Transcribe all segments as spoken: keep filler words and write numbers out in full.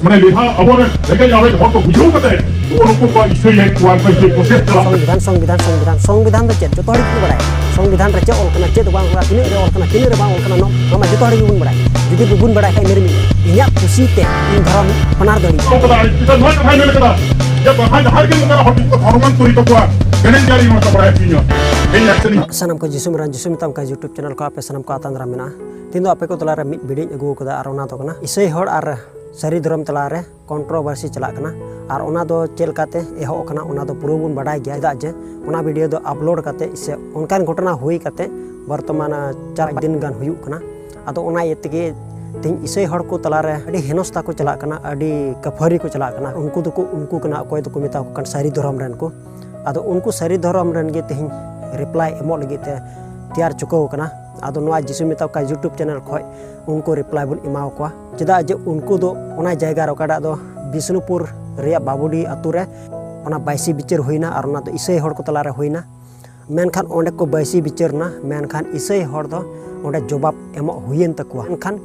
ᱢᱟᱱᱮ ᱞᱮᱠᱷᱟ ᱟᱵᱚᱨᱮᱱ ᱨᱮᱸᱜᱮᱡ ᱟᱵᱚᱨᱮᱱ ᱦᱚᱲ ᱠᱚ ᱵᱩᱡᱷᱟᱹᱣ ᱠᱟᱛᱮ ᱱᱩᱠᱩ ᱱᱩᱠᱩ ᱠᱚᱣᱟᱜ ᱤᱥᱟᱹᱭ ᱦᱮᱡ ᱠᱚᱣᱟ ᱠᱚ ᱡᱮ ᱯᱨᱚᱥᱮᱥ ᱪᱟᱞᱟᱜ ᱠᱟᱱᱟ᱾ ᱥᱚᱝᱵᱤᱫᱷᱟᱱ, ᱥᱚᱝᱵᱤᱫᱷᱟᱱ, ᱥᱚᱝᱵᱤᱫᱷᱟᱱ, ᱥᱚᱝᱵᱤᱫᱷᱟᱱ ᱫᱚ ᱪᱮᱫ? ᱡᱚᱛᱚ ᱦᱚᱲ ᱜᱮᱠᱚ ᱵᱟᱲᱟᱭᱟ᱾ ᱥᱚᱝᱵᱤᱫᱷᱟᱱ ᱨᱮ ᱪᱮᱫ ᱚᱞ ᱠᱟᱱᱟ, ᱪᱮᱫ ᱵᱟᱝ ᱚᱞ ᱠᱟᱱᱟ, ᱛᱤᱱᱟᱹᱜ ᱨᱮ ᱚᱞ ᱠᱟᱱᱟ, ᱛᱤᱱᱟᱹᱜ ᱨᱮ ᱵᱟᱝ ᱚᱞ ᱠᱟᱱᱟ, ᱱᱚᱣᱟ ᱱᱚᱣᱟ ᱢᱟ ᱡᱚᱛᱚ ᱦᱚᱲ ᱜᱮᱵᱚᱱ ᱵᱟᱲᱟᱭᱟ᱾ ᱡᱩᱫᱤ ᱵᱟᱵᱚᱱ ᱵᱟᱲᱟᱭ ᱠᱷᱟᱡ, ᱢᱮᱨᱢᱤ ᱤᱧᱟᱹᱜ ᱠᱩᱥᱤ ᱛᱮ ᱤᱧ ᱫᱷᱚᱨᱚᱢ ᱟᱯᱱᱟᱨ ᱫᱟᱲᱮᱭᱟᱜᱼᱟ᱾ ᱚᱠᱟ ᱫᱚ ᱟᱹᱰᱤ ᱪᱮᱛᱟᱱ ᱱᱚᱣᱟ ᱠᱟᱛᱷᱟᱭ ᱢᱮᱱ ᱠᱟᱫᱟ ᱡᱮ ᱡᱟᱦᱟᱸᱭ, ᱡᱟᱦᱟᱸᱭ ᱜᱮ ᱱᱚᱝᱠᱟᱱ ᱦᱚᱲ ᱠᱚ ᱫᱷᱚᱨᱚᱢᱟᱱ ᱠᱩᱲᱤ ᱛᱟᱠᱚᱣᱟ ᱮᱱᱮᱡ ᱡᱟᱹᱨᱤ ᱱᱚᱣᱟ ᱠᱚ ᱵᱟᱲᱟᱭ ᱦᱚᱪᱚᱧᱟ᱾ ᱤᱧ ᱮᱠᱪᱩᱭᱮᱞᱤ ᱥᱟᱱᱟᱢ ᱠᱚ ᱡᱤᱥᱩ ᱢᱮᱨᱟᱢ, ᱡᱤᱥᱩ ᱢᱮᱛᱟᱢ ᱠᱟᱱ YouTube ᱪᱮᱱᱮᱞ ᱠᱚ ᱟᱯᱮ ᱥᱟᱱᱟᱢ ᱠᱚ ᱟᱛᱟᱝ ᱫᱟᱨᱟᱢ ᱢᱮᱱᱟᱜᱼᱟ᱾ ᱛᱮᱦᱮᱧ ᱫᱚ ᱟᱯᱮ ᱠᱚ ᱛᱟᱞᱟᱨᱮ ᱢᱤᱫ ᱵᱷᱤᱰᱤᱭᱳᱧ ᱟᱹᱜᱩ ᱟᱠᱟᱫᱟ, ᱟᱨ ᱚᱱᱟ ᱫᱚ ᱠᱟᱱᱟ ᱤᱥᱟᱹᱭ ᱦᱚᱲ ᱟᱨ ᱥᱟᱹᱨᱤ ᱫᱷᱚᱨᱚᱢ ᱛᱟᱞᱟᱨᱮ ᱠᱚᱱᱴᱨᱳᱵᱷᱟᱨᱥᱤ ᱪᱟᱞᱟᱜ ᱠᱟᱱᱟ᱾ ᱟᱨ ᱚᱱᱟ ᱫᱚ ᱪᱮᱫ ᱞᱮᱠᱟᱛᱮ ᱮᱦᱚᱵ ᱟᱠᱟᱱᱟ, ᱚᱱᱟ ᱫᱚ ᱯᱩᱨᱟᱹ ᱵᱚᱱ ᱵᱟᱰᱟᱭ ᱜᱮᱭᱟ, ᱪᱮᱫᱟᱜ ᱡᱮ ᱚᱱᱟ ᱵᱷᱤᱰᱤᱭᱳ ᱫᱚ ᱟᱯᱞᱳᱰ ᱠᱟᱛᱮ ᱥᱮ ᱚᱱᱠᱟᱱ ᱜᱷᱚᱴᱚᱱᱟ ᱦᱩᱭ ᱠᱟᱛᱮ ᱵᱚᱨᱛᱚᱢᱟᱱ ᱪᱟᱨ ᱫᱤᱱ ᱜᱟᱱ ᱦᱩᱭᱩᱜ ᱠᱟᱱᱟ᱾ ᱟᱫᱚ ᱚᱱᱟ ᱤᱭᱟᱹ ᱛᱮᱜᱮ ᱛᱮᱦᱮᱧ ᱤᱥᱟᱹᱭ ᱦᱚᱲ ᱠᱚ ᱛᱟᱞᱟᱨᱮ ᱟᱹᱰᱤ ᱦᱮᱱᱚᱥᱛᱟ ᱠᱚ ᱪᱟᱞᱟᱜ ᱠᱟᱱᱟ, ᱟᱹᱰᱤ ᱠᱟᱹᱯᱷᱟᱹᱨᱤ ᱠᱚ ᱪᱟᱞᱟᱜ ᱠᱟᱱᱟ᱾ ᱩᱱᱠᱩ ᱫᱚᱠᱚ, ᱩᱱᱠᱩ ᱠᱟᱱᱟ, ᱚᱠᱚᱭ ᱫᱚᱠᱚ ᱢᱮᱛᱟ ᱠᱚ ᱠᱟᱱ ᱥᱟᱹᱨᱤ ᱫᱷᱚᱨᱚᱢ ᱨᱮᱱ ᱠᱚ᱾ ᱟᱫᱚ ᱩᱱᱠᱩ ᱥᱟᱹᱨᱤ ᱫᱷᱚᱨᱚᱢ ᱨᱮᱱ ᱜᱮ ᱛᱮᱦᱮᱧ ᱨᱤᱯᱞᱟᱭ ᱮᱢᱚᱜ ᱞᱟᱹᱜᱤᱫ ᱛᱮ ᱛᱮᱭᱟᱨ ᱪᱩᱠᱟᱹᱣ ᱠᱟᱱᱟ᱾ ᱟᱫᱚ ᱱᱚᱣᱟ ᱡᱤᱥᱩ ᱢᱮᱛᱟ ᱠᱚ ᱠᱟᱱ YouTube ᱪᱮᱱᱮᱞ ᱠᱷᱚᱡ ᱩᱱᱠᱩ ᱨᱤᱯᱞᱟᱭ ᱵᱚᱱ ᱮᱢᱟᱣ ᱠᱚᱣᱟ, ᱪᱮᱫᱟᱜ ᱡᱮ ᱩᱱᱠᱩ ᱫᱚ ᱚᱱᱟ ᱡᱟᱭᱜᱟ ᱨᱮ, ᱚᱠᱟᱴᱟᱜ ᱫᱚ ᱵᱤᱥᱱᱩᱯᱩᱨ ᱨᱮᱭᱟᱜ ᱵᱟᱵᱩᱰᱤ ᱟᱛᱳ ᱨᱮ ᱚᱱᱟ ᱵᱟᱭᱥᱤ ᱵᱤᱪᱟᱹᱨ ᱦᱩᱭᱱᱟ, ᱟᱨ ᱚᱱᱟ ᱫᱚ ᱤᱥᱟᱹᱭ ᱦᱚᱲ ᱠᱚ ᱛᱟᱞᱟᱨᱮ ᱦᱩᱭᱱᱟ᱾ ᱢᱮᱱᱠᱷᱟᱱ ᱚᱸᱰᱮ ᱠᱚ ᱵᱟᱭᱥᱤ ᱵᱤᱪᱟᱹᱨ ᱮᱱᱟ, ᱢᱮᱱᱠᱷᱟᱱ ᱤᱥᱟᱹᱭ ᱦᱚᱲ ᱫᱚ ᱚᱸᱰᱮ ᱡᱚᱵᱟᱵ ᱮᱢᱚᱜ ᱦᱩᱭᱮᱱ ᱛᱟᱠᱚᱣᱟ᱾ ᱢᱮᱱᱠᱷᱟᱱ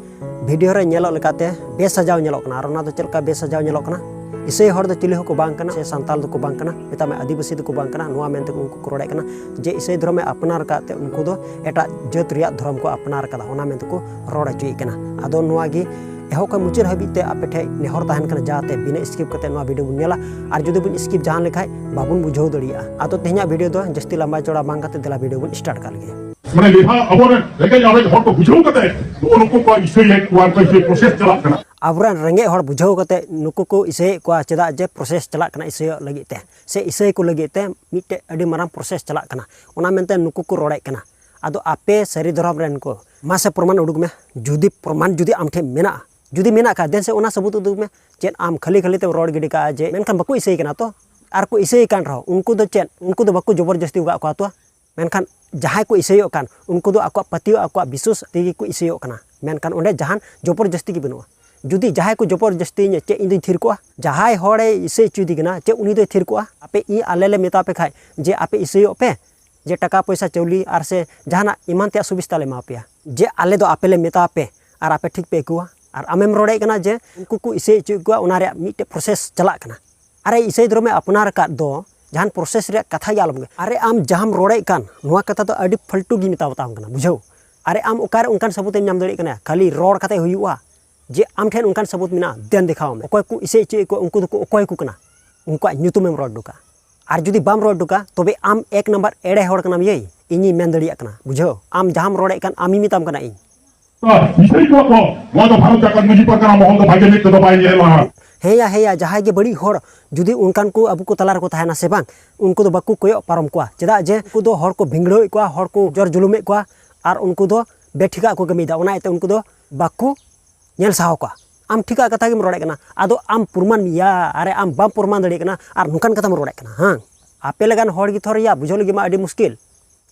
ᱵᱷᱤᱰᱤᱭᱳ ᱨᱮ ᱧᱮᱞᱚᱜ ᱞᱮᱠᱟᱛᱮ ᱵᱮᱥᱟᱡᱟᱣ ᱧᱮᱞᱚᱜ ᱠᱟᱱᱟ, ᱟᱨ ᱚᱱᱟ ᱫᱚ ᱪᱮᱫ ᱞᱮᱠᱟ ᱵᱮᱥᱟᱡᱟᱣ ᱧᱮᱞᱚᱜ ᱠᱟᱱᱟ? ᱤᱥᱟᱹᱭ ᱦᱚᱲ ᱫᱚ ᱪᱤᱞᱤ ᱦᱚᱸᱠᱚ ᱵᱟᱝ ᱠᱟᱱᱟ, ᱥᱮ ᱥᱟᱱᱛᱟᱞ ᱫᱚᱠᱚ ᱵᱟᱝ ᱠᱟᱱᱟ, ᱢᱮᱛᱟᱜ ᱢᱮ ᱟᱹᱫᱤᱵᱟᱹᱥᱤ ᱫᱚᱠᱚ ᱵᱟᱝ ᱠᱟᱱᱟ, ᱱᱚᱣᱟ ᱢᱮᱱᱛᱮ ᱩᱱᱠᱩ ᱠᱚ ᱨᱚᱲᱮᱫ ᱠᱟᱱᱟ ᱡᱮ ᱤᱥᱟᱹᱭ ᱫᱷᱚᱨᱚᱢᱮ ᱟᱯᱱᱟᱨ ᱟᱠᱟᱫ ᱛᱮ ᱩᱱᱠᱩ ᱫᱚ ᱮᱴᱟᱜ ᱡᱟᱹᱛ ᱨᱮᱭᱟᱜ ᱫᱷᱚᱨᱚᱢ ᱠᱚ ᱟᱯᱱᱟᱨ ᱟᱠᱟᱫᱟ, ᱚᱱᱟ ᱢᱮᱱᱛᱮ ᱠᱚ ᱨᱚᱲ ᱦᱚᱪᱚᱭᱮᱫ ᱠᱟᱱᱟ᱾ ᱟᱫᱚ ᱱᱚᱣᱟ ᱜᱮ ᱮᱦᱚᱵ ᱠᱷᱚᱱ ᱢᱩᱪᱟᱹᱫ ᱦᱟᱹᱵᱤᱡ ᱛᱮ ᱟᱯᱮ ᱴᱷᱮᱡ ᱱᱮᱦᱚᱨ ᱛᱟᱦᱮᱱ ᱠᱟᱱᱟ, ᱡᱟᱛᱮ ᱵᱤᱱᱟᱹ ᱥᱠᱤᱯ ᱠᱟᱛᱮ ᱱᱚᱣᱟ ᱵᱷᱤᱰᱤᱭᱳ ᱵᱚᱱ ᱧᱮᱞᱟ, ᱟᱨ ᱡᱩᱫᱤ ᱵᱚᱱ ᱥᱠᱤᱯ ᱡᱟᱦᱟᱸ ᱞᱮᱠᱷᱟᱡ ᱵᱟᱵᱚᱱ ᱵᱩᱡᱷᱟᱹᱣ ᱫᱟᱲᱮᱭᱟᱜᱼᱟ᱾ ᱟᱫᱚ ᱛᱮᱦᱮᱧᱟᱜ ᱵᱷᱤᱰᱤᱭᱳ ᱫᱚ ᱡᱟᱹᱥᱛᱤ ᱞᱟᱢᱵᱟ ᱪᱚᱲᱟ ᱵᱟᱝ ᱠᱟᱛᱮ ᱫᱮᱞᱟ ᱵᱷᱤᱰᱤᱭᱳ ᱵᱚᱱ ᱥᱴᱟᱨᱴ ᱠᱟᱜ ᱞᱮᱜᱮ᱾ ᱢᱟᱱᱮ ᱞᱮᱠᱷᱟ ᱟᱵᱚᱨᱮᱱ ᱨᱮᱸᱜᱮᱡ ᱟᱵᱚᱨᱮᱱ ᱦᱚᱲ ᱠᱚ ᱵᱩᱡᱷᱟᱹᱣ ᱠᱟᱛᱮ ᱱᱩᱠᱩ ᱱᱩᱠᱩ ᱠᱚ ᱤᱥᱟᱹᱭ ᱦᱮᱡ ᱠᱚᱣᱟ, ᱩᱱᱠᱩ ᱤᱥᱟᱹᱭ ᱯᱨᱚᱥᱮᱥ ᱪᱟᱞᱟᱜ ᱠᱟᱱᱟ᱾ ᱟᱵᱚᱨᱮᱱ ᱨᱮᱸᱜᱮᱡ ᱦᱚᱲ ᱵᱩᱡᱷᱟᱹᱣ ᱠᱟᱛᱮ ᱱᱩᱠᱩ ᱠᱚ ᱤᱥᱟᱹᱭᱮᱫ ᱠᱚᱣᱟ, ᱪᱮᱫᱟᱜ ᱡᱮ ᱯᱨᱚᱥᱮᱥ ᱪᱟᱞᱟᱜ ᱠᱟᱱᱟ ᱤᱥᱟᱹᱭᱚᱜ ᱞᱟᱹᱜᱤᱫ ᱛᱮ, ᱥᱮ ᱤᱥᱟᱹᱭ ᱠᱚ ᱞᱟᱹᱜᱤᱫ ᱛᱮ ᱢᱤᱫᱴᱮᱡ ᱟᱹᱰᱤ ᱢᱟᱨᱟᱝ ᱯᱨᱚᱥᱮᱥ ᱪᱟᱞᱟᱜ ᱠᱟᱱᱟ, ᱚᱱᱟ ᱢᱮᱱᱛᱮ ᱱᱩᱠᱩ ᱠᱚ ᱨᱚᱲᱮᱫ ᱠᱟᱱᱟ᱾ ᱟᱫᱚ ᱟᱯᱮ ᱥᱟᱹᱨᱤ ᱫᱷᱚᱨᱚᱢ ᱨᱮᱱ ᱠᱚ, ᱢᱟᱥᱮ ᱯᱨᱚᱢᱟᱱ ᱩᱰᱩᱠ ᱢᱮ᱾ ᱡᱩᱫᱤ ᱯᱨᱚᱢᱟᱱ ᱡᱩᱫᱤ ᱟᱢ ᱴᱷᱮᱱ ᱢᱮᱱᱟᱜᱼᱟ, ᱡᱩᱫᱤ ᱢᱮᱱᱟᱜ ᱠᱷᱟᱡ, ᱫᱮᱱ ᱥᱮ ᱚᱱᱟ ᱥᱟᱹᱵᱩᱛ ᱩᱫᱩᱜ ᱢᱮ᱾ ᱪᱮᱫ ᱟᱢ ᱠᱷᱟᱹᱞᱤ ᱠᱷᱟᱹᱞᱤ ᱛᱮᱢ ᱨᱚᱲ ᱜᱤᱰᱤ ᱠᱟᱜᱼᱟ ᱡᱮ, ᱢᱮᱱᱠᱷᱟᱱ ᱵᱟᱠᱚ ᱤᱥᱟᱹᱭ ᱠᱟᱱᱟ ᱛᱚ? ᱟᱨ ᱠᱚ ᱤᱥᱟᱹᱭ ᱠᱟᱱ ᱨᱮᱦᱚᱸ, ᱩᱱᱠᱩ ᱫᱚ ᱪᱮᱫ? ᱩᱱᱠᱩ ᱫᱚ ᱵᱟᱠᱚ ᱡᱚᱵᱚᱨ ᱡᱟᱹᱥᱛᱤ ᱟᱠᱟᱫ ᱠᱚᱣᱟ ᱛᱚ? ᱢᱮᱱᱠᱷᱟᱱ ᱡᱟᱦᱟᱸᱭ ᱠᱚ ᱤᱥᱟᱹᱭᱚᱜ ᱠᱟᱱ, ᱩᱱᱠᱩ ᱫᱚ ᱟᱠᱚᱣᱟᱜ ᱯᱟᱹᱛᱭᱟᱹᱣ, ᱟᱠᱚᱣᱟᱜ ᱵᱤᱥᱣᱟᱥ ᱛᱮᱜᱮ ᱠᱚ ᱤᱥᱟᱹᱭᱚᱜ ᱠᱟᱱᱟ᱾ ᱢᱮᱱᱠᱷᱟᱱ ᱚᱸᱰᱮ ᱡᱟᱦᱟᱱ ᱡᱚᱵᱚᱨ ᱡᱟᱹᱥᱛᱤ ᱜᱮ ᱵᱟᱹᱱᱩᱜᱼᱟ᱾ ᱡᱩᱫᱤ ᱡᱟᱦᱟᱸᱭ ᱠᱚ ᱡᱚᱵᱚᱨ ᱡᱟᱹᱥᱛᱤᱭᱤᱧᱟ, ᱪᱮᱫ ᱤᱧ ᱫᱚᱧ ᱛᱷᱤᱨ ᱠᱚᱜᱼᱟ? ᱡᱟᱦᱟᱸᱭ ᱦᱚᱲᱮ ᱤᱥᱟᱹᱭ ᱦᱚᱪᱚᱭᱮᱫᱮ ᱠᱟᱱᱟ, ᱪᱮᱫ ᱩᱱᱤ ᱫᱚᱭ ᱛᱷᱤᱨ ᱠᱚᱜᱼᱟ? ᱟᱯᱮ ᱤᱧ, ᱟᱞᱮ ᱞᱮ ᱢᱮᱛᱟ ᱯᱮ ᱠᱷᱟᱡ ᱡᱮ ᱟᱯᱮ ᱤᱥᱟᱹᱭᱚᱜ ᱯᱮ, ᱡᱮ ᱴᱟᱠᱟ ᱯᱚᱭᱥᱟ ᱪᱟᱣᱞᱮ ᱟᱨ ᱥᱮ ᱡᱟᱦᱟᱱᱟᱜ ᱮᱢᱟᱱ ᱛᱮᱭᱟᱜ ᱥᱩᱵᱤᱥᱛᱟ ᱞᱮ ᱮᱢᱟ ᱯᱮᱭᱟ, ᱡᱮ ᱟᱞᱮ ᱫᱚ ᱟᱯᱮ ᱞᱮ ᱢᱮᱛᱟ ᱯᱮ ᱟᱨ ᱟᱯᱮ ᱴᱷᱤᱠ ᱯᱮ ᱟᱹᱭᱠᱟᱹᱣᱟ? ᱟᱨ ᱟᱢᱮᱢ ᱨᱚᱲᱮᱫ ᱠᱟᱱᱟ ᱡᱮ ᱩᱱᱠᱩ ᱠᱚ ᱤᱥᱟᱹᱭ ᱦᱚᱪᱚᱭᱮᱫ ᱠᱚᱣᱟ, ᱚᱱᱟ ᱨᱮᱭᱟᱜ ᱢᱤᱫᱴᱮᱡ ᱯᱨᱚᱥᱮᱥ ᱪᱟᱞᱟᱜ ᱠᱟᱱᱟ᱾ ᱟᱨᱮ, ᱤᱥᱟᱹᱭ ᱫᱷᱚᱨᱚᱢᱮ ᱟᱯᱱᱟᱨ ᱟᱠᱟᱫ ᱫᱚ ᱡᱟᱦᱟᱱ ᱯᱨᱚᱥᱮᱥ ᱨᱮᱭᱟᱜ ᱠᱟᱛᱷᱟ ᱜᱮ ᱟᱞᱚᱢ ᱜᱮ᱾ ᱟᱨᱮ, ᱟᱢ ᱡᱟᱦᱟᱸᱢ ᱨᱚᱲᱮᱫ ᱠᱟᱱ, ᱱᱚᱣᱟ ᱠᱟᱛᱷᱟ ᱫᱚ ᱟᱹᱰᱤ ᱯᱷᱟᱞᱛᱩ ᱜᱤᱧ ᱢᱮᱛᱟᱣ ᱛᱟᱢ ᱠᱟᱱᱟ, ᱵᱩᱡᱷᱟᱹᱣ? ᱟᱨᱮ, ᱟᱢ ᱚᱠᱟᱨᱮ ᱚᱱᱠᱟᱱ ᱥᱟᱹᱵᱩᱛ ᱮᱢ ᱧᱟᱢ ᱫᱟᱲᱮᱭᱟᱜ ᱠᱟᱱᱟ? ᱠᱷᱟᱹᱞᱤ ᱨᱚᱲ ᱠᱟᱛᱮ ᱦᱩᱭᱩᱜᱼᱟ? ᱡᱮ ᱟᱢ ᱴᱷᱮᱱ ᱚᱱᱠᱟᱱ ᱥᱟᱹᱵᱩᱛ ᱢᱮᱱᱟᱜᱼᱟ, ᱫᱮᱱ ᱫᱮᱠᱷᱟᱣ ᱢᱮ᱾ ᱚᱠᱚᱭ ᱠᱚ ᱤᱥᱟᱹᱭ ᱦᱚᱪᱚᱭᱮᱫ ᱠᱚᱣᱟ, ᱩᱱᱠᱩ ᱫᱚᱠᱚ ᱚᱠᱚᱭ ᱠᱚ ᱠᱟᱱᱟ? ᱩᱱᱠᱩᱣᱟᱜ ᱧᱩᱛᱩᱢᱮᱢ ᱨᱚᱲ ᱦᱚᱴᱚ ᱠᱟᱜᱼᱟ᱾ ᱟᱨ ᱡᱩᱫᱤ ᱵᱟᱢ ᱨᱚᱲ ᱦᱚᱴᱚ ᱠᱟᱜᱼᱟ, ᱛᱚᱵᱮ ᱟᱢ ᱮᱠ ᱱᱟᱢᱵᱟᱨ ᱮᱲᱮ ᱦᱚᱲ ᱠᱟᱱᱟᱢ ᱭᱟᱹᱭ᱾ ᱤᱧᱤᱧ ᱢᱮᱱ ᱫᱟᱲᱮᱭᱟᱜ ᱠᱟᱱᱟ, ᱵᱩᱡᱷᱟᱹᱣ? ᱟᱢ ᱡᱟᱦᱟᱸᱢ ᱨᱚᱲᱮᱫ ᱠᱟᱱ, ᱟᱢᱤᱧ ᱢᱮᱛᱟᱢ ᱠᱟᱱᱟ ᱤᱧ᱾ ᱤᱥᱟᱹᱭ ᱠᱚᱣᱟ ᱠᱚ, ᱱᱚᱣᱟ ᱫᱚ ᱵᱷᱟᱨᱚᱛ ᱡᱟᱠᱟᱛ ᱢᱟᱹᱡᱷᱤ ᱯᱟᱨᱜᱟᱱᱟ ᱢᱚᱦᱚᱞ ᱫᱚ ᱵᱷᱟᱜᱮ ᱢᱮᱫ ᱛᱮᱫᱚ ᱵᱟᱭ ᱧᱮᱞᱟ᱾ ᱦᱮᱸᱭᱟ, ᱦᱮᱸᱭᱟ, ᱡᱟᱦᱟᱸᱭ ᱜᱮ ᱵᱟᱹᱲᱤᱡ ᱦᱚᱲ ᱡᱩᱫᱤ ᱚᱱᱠᱟᱱ ᱠᱚ ᱟᱵᱚ ᱠᱚ ᱛᱟᱞᱟ ᱨᱮᱠᱚ ᱛᱟᱦᱮᱱᱟ ᱥᱮ ᱵᱟᱝ, ᱩᱱᱠᱩ ᱫᱚ ᱵᱟᱠᱚ ᱠᱚᱭᱚᱜ ᱯᱟᱨᱚᱢ ᱠᱚᱣᱟ᱾ ᱪᱮᱫᱟᱜ ᱡᱮ ᱩᱱᱠᱩ ᱫᱚ ᱦᱚᱲ ᱠᱚ ᱵᱷᱤᱸᱜᱲᱟᱹᱣᱮᱫ ᱠᱚᱣᱟ, ᱦᱚᱲ ᱠᱚ ᱡᱚᱨ ᱡᱩᱞᱩᱢᱮᱫ ᱠᱚᱣᱟ, ᱟᱨ ᱩᱱᱠᱩ ᱫᱚ ᱵᱮᱴᱷᱤᱠᱟᱜ ᱠᱚ ᱠᱟᱹᱢᱤᱭᱮᱫᱟ᱾ ᱚᱱᱟ ᱤᱭᱟᱹᱛᱮ ᱩᱱᱠᱩ ᱫᱚ ᱵᱟᱠᱚ ᱧᱮᱞ ᱥᱟᱦᱟᱣ ᱠᱚᱣᱟ᱾ ᱟᱢ ᱴᱷᱤᱠᱟᱜ ᱠᱟᱛᱷᱟ ᱜᱮᱢ ᱨᱚᱲᱮᱫ ᱠᱟᱱᱟ, ᱟᱫᱚ ᱟᱢ ᱯᱨᱚᱢᱟᱱ ᱢᱮᱭᱟ᱾ ᱟᱨᱮ, ᱟᱢ ᱵᱟᱢ ᱯᱨᱚᱢᱟᱱ ᱫᱟᱲᱮᱭᱟᱜ ᱠᱟᱱᱟ ᱟᱨ ᱱᱚᱝᱠᱟᱱ ᱠᱟᱛᱷᱟᱢ ᱨᱚᱲᱮᱫ ᱠᱟᱱᱟ, ᱦᱮᱸ? ᱟᱯᱮ ᱞᱮᱠᱟᱱ ᱦᱚᱲ ᱜᱮ ᱛᱷᱚᱨ ᱭᱟ ᱵᱩᱡᱷᱟᱹᱣ ᱞᱟᱹᱜᱤᱫ ᱢᱟ ᱟᱹᱰᱤ ᱢᱩᱥᱠᱤᱞ᱾